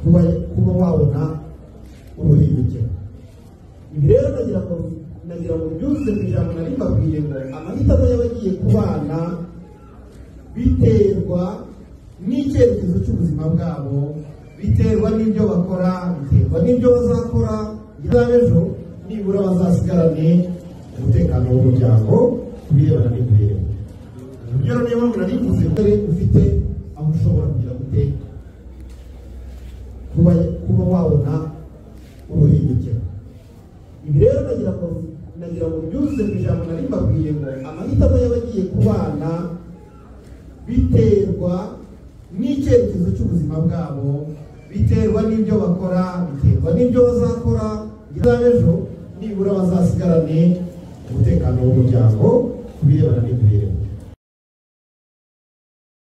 Kuba wabona uruhengekero. Ibi rero nagira ngo mbyuzuze ku ijambo nari mbabwiye ngo amahitamo y'abagiye kubana biterwa n'icyerekezo cy'ubuzima bwabo, biterwa n'ibyo bakora, biterwa n'ibyo bazakora ejo, nibura bazasigarane umutekano w'umuryango ku birebana n'imibereho. Urugero, niyo mpamvu nari mvuze ko ufite aho ushobora kugira gute kuba wabona uruhengekero. Ibi rero nagira ngo mbyuzuze ku ijambo nari mbabwiye ngo amahitamo y'abagiye kubana biterwa n'icyerekezo cy'ubuzima bwabo, biterwa n'ibyo bakora, biterwa n'ibyo bazakora ejo, nibura bazasigarane umutekano w'umuryango ku birebana n'imibereho.